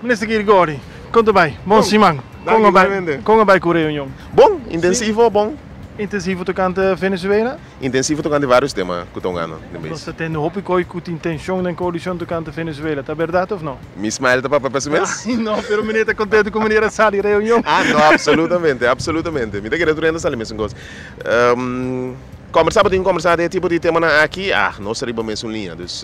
Minister Girgori, kon ta bai? Bon siman. Kon a bai, kon a bai ku reunion? Bon, intensivo, bon. Intensivo tokante Venezuela? Intensivo tokante varios tema ku ta un ano den Nos ta tende hopi koi ku tin tenshon den koalishon tokante Venezuela. Ta bèrdat òf no? Mi smile ta papia pa su mes? Ay no, pero meneer ta kontento ku meneer a sali reunion. Ah no, absolutamente, absolutamente. Mi ta kere tur hende sali mesun kos. Kombersá bo tin ku kombersá den e tipo di temanan aki, ah, nos ta riba mesun liña. Dus.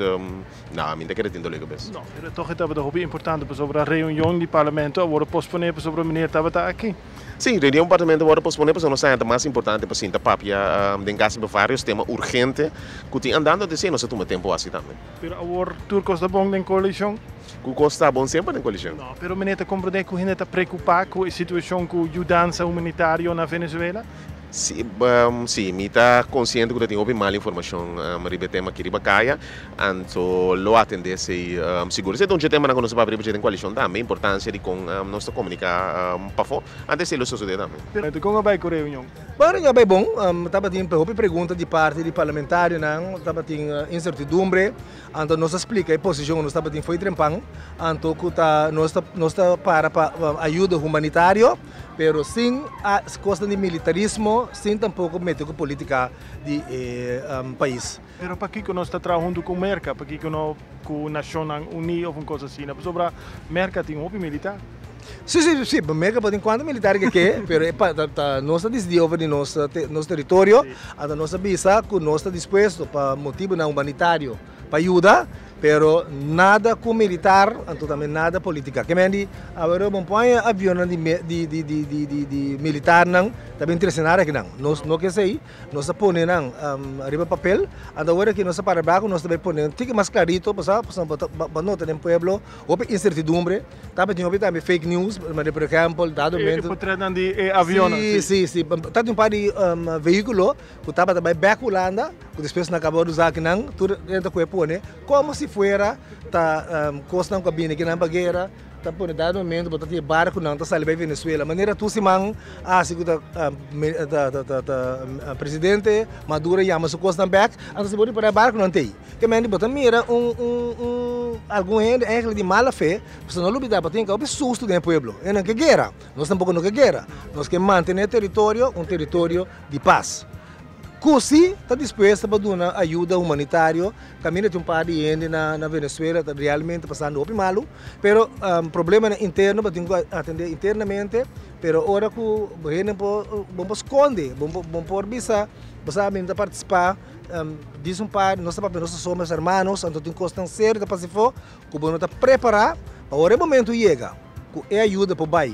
No, mi ta kere tin dolé kabes. No, pero toch e tabata hopi importante pasobra reunion di parlamento a worde posponé pasobra meneer tabata aki. Sí, reunion di parlamento a worde posponé pasobra nos ta mas importante pa sinta papia den casi pa varios tema urgente cu tin andando, entonces sí nos a tuma tempo haci tambe. Pero awor tur cos ta bon den coalicion? Cu cos ta bon semper den coalicion. No, pero meneer ta comprende cu hende ta preocupa cu e situacion cu yudansa humanitario na Venezuela? Sí, sí, mi ta konsiente ku ta tin hopi mal informashon riba e tema aki riba kaya, anto lo atendé esei sigur. Esei ta un dje temanan ku nos a papia riba dje den koalishon tambe, importansia di kon nos ta komuniká pafó, anto esei lo sosodé tambe. Pero kon a bai ku reunion? Bon, reunion a bai bon. Tabatin hopi pregunta di parti di parlamentarionan, tabatin insertidumbre, anto nos a splika e posishon ku nos tabatin fo'i trempan, anto ku ta nos ta nos ta para pa ayuda humanitario. Pero sin cosnan di militarismo, sin tampoco mete cu politica di e pais. Pero pakico nos ta traha hunto cu Merca? Pakico no cu Nacionnan Uní of un cos asina? Pasobra Merca tin hopi militar. Si, si, si. Merca por tin cuanto militar ke ke, pero e pa, ta, ta, nos ta dicidi over di nos, nos territorio, anto nos a bisa cu nos ta dispuesto pa motibonan humanitario pa yuda, Pero nada cu militar, anto tambe nada politica. Ke men di, awor bon pon e avionnan di di di di di di di militarnan ta bin trece nada akinan. Nos no ke esey, nos a pone nan riba papel, anto awor aki nos a para bako, nos ta bay pone un tiki mas clarito, pasobra pasobra bo ta bo nota den pueblo hopi incertidumbre, tabatin hopi tambe fake news, manera por ehempel dado momento. E potretnan di e avionnan, si. Si, si, si. Tabatin un par di vehiculo ku tabata bai bek Hulanda, ku despues nan kaba di usa akinan, tur hende ta kohe pone komo si fuera ta kosnan ku a bini akinan pa guera, ta pone dado momento bo ta tin e barkunan ta sali bai Venezuela, manera tur siman a hasi ku ta ta presidente Maduro yama su kosnan bek, anto si bo ripara e barkunan ta ei. Ke mende bo ta mira un un un algun hende eigenlijk di mala fe, pasobra no lubida bo tin hopi susto den e pueblo, e nan ke guera, nos tampoco no ke guera, nos ke mantene teritorio un teritorio di pas. Ku si ta dispuesto pa duna ayuda humanitario, kaminda tin un par di hende na Venezuela ta realmente pasando hopi malu, pero problemanan interno bo tin ku atende internamente, pero ora ku hende por bo por skonde, bo bo por bisa bo sa mi no ta partisipá, dis un par nos ta papia nos ta somos hermanos, anto tin kosnan serio ta pasa afó ku bo no ta prepará pa ora e momento yega ku e ayuda por bai.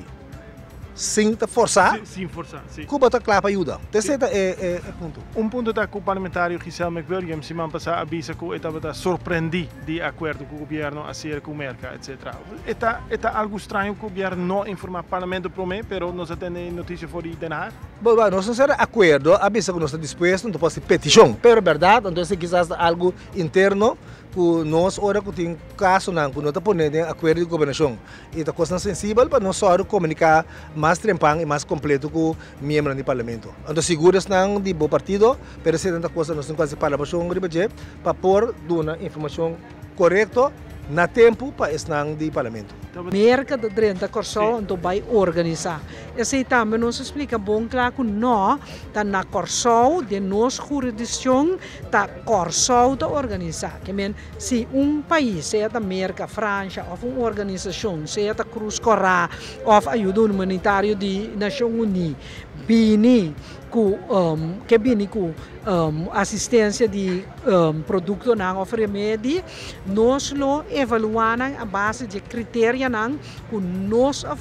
Sin ta forsá. Sin forsá, si. Cuba ta kla pa yuda. Esei ta e punto. Un punto ta ku parlamentario Giselle McWilliams siman pasá a bisa ku e tabata sorprendí di e akuerdo ku gobièrnu a sera ku Merka, etcetera. E ta e ta algu straño ku gobièrnu no a informá parlamento promé, pero nos a tende e notisia for di Den Haag. Bo, nos no sera akuerdo, a bisa ku nos ta dispuesto, anto por hasi petishon. Pero bèrdat, anto esei kisas ta algu interno ku nos ora ku tin kasonan ku no ta pone den akuerdo di gobernashon. E ta kosnan sensibel pa nos sòru komuniká mas trempan i mas kompleto ku miembronan di parlamento. Anto sigur esnan di bo partido, pero esei ta kos nos tin ku hasi palabrashon riba dje pa por duna informashon korekto na tempu pa esnan di parlamento. Merka ta drenta Kòrsou anto bai organisá. Esei tambe nos a splika bon kla ku nò ta na Kòrsou den nos hurisdikshon ta Kòrsou ta organisá. Ke men Si un pais, sea ta Merka, Fransha òf un organisashon, sea ta Krus Kòrá òf ayuda humanitario di Nashon Uní, bini ku ke bini ku asistensia di produktonan òf remedi, nos lo evaluá nan a base di e kriterianan ku nos a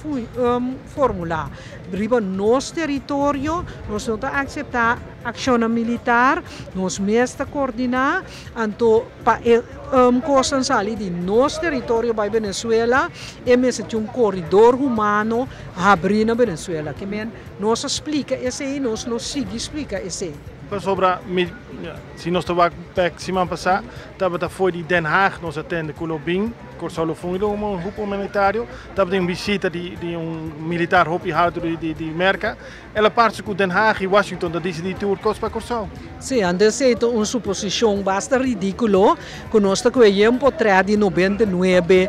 formulá. Riba nos teritorio nos no ta akseptá akshonnan militar, nos mes ta koordiná. Anto pa e kosnan sali di nos teritorio bai Venezuela e mester tin un koridor humano habrí na Venezuela. Ke men nos a splika esei, nos lo sigui splika esei. Pasobra mi Ja, si nos ta wak bek siman pasá, tabata for di Den Haag nos a tende ku lo bin Kòrsou lo fungi komo un hub humanitario. Tabatin un bisita di di un militar hopi haltu di di di Merka. El a parse ku Den Haag i Washington ta disidí tur kos pa Kòrsou. Sí, anto esei ta un suposishon basta ridíkulo ku nos ta kohe yen potrèt di 99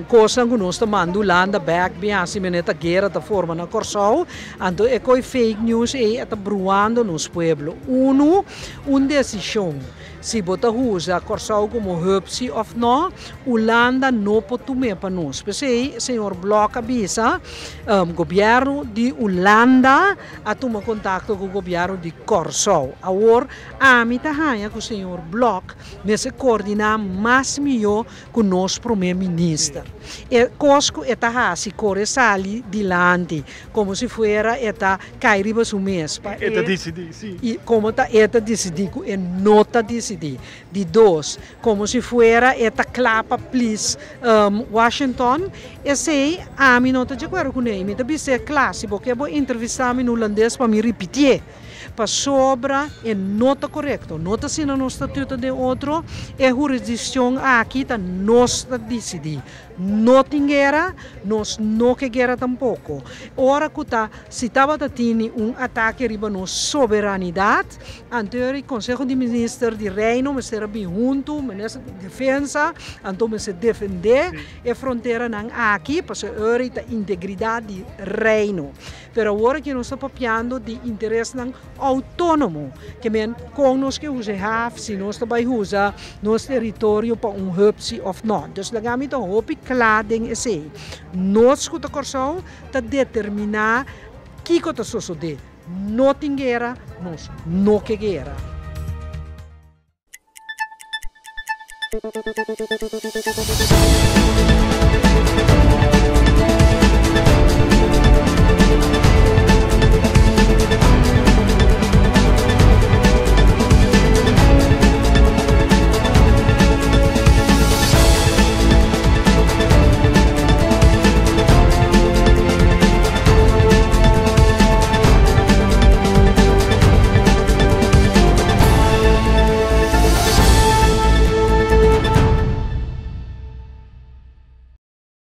kosnan ku nos ta manda Hulanda bèk bin hasi manera ta guera ta forma na Kòrsou. Anto e koi fake news ei a ta bruando nos pueblo. Unu, un desishon si bo ta usa Kòrsou komo hub si òf nò, Hulanda no por tum'é pa nos. P'esei señor Blok a bisa, gobièrnu di Hulanda a tuma kontakto ku gobièrnu di Kòrsou. Awor ami ta haña ku señor Blok mester koordiná mas mihó ku nos promé minister. E kos ku e ta hasi kore sali dilanti komo si fuera e ta kai riba su mes pa E ta disidí, sí. I komo ta e ta disidí ku e no ta disidí. Di dos, komo si fuera e ta kla pa please Washington. Esei ami no ta di akuerdo kuné i mi ta bis'é kla, si bo ke bo entrevistá mi na hulandes pa mi ripitié. Pasobra e no ta korekto, no ta asina nos statuto den otro, e hurisdikshon aki ta nos ta disidí. No tin guera, nos no ke guera tampoko. Ora ku ta si tabata tini un atake riba nos soberanidat, anto e Konseho di Minister di Reino mester a bin huntu, Minister di Defensa, anto mester defendé e fronteranan aki, pasobra ora ei ta integridat di Reino. Pero awor aki nos ta papiando di interesnan outónomo, ke men kon nos ke usa e haf, si nos ta bai usa nos teritorio pa un hub si òf nò. Dus laga mi ta hopi kla den esei. Nos ku ta Kòrsou ta determiná kiko ta sosodé. No tin guera, nos no ke guera.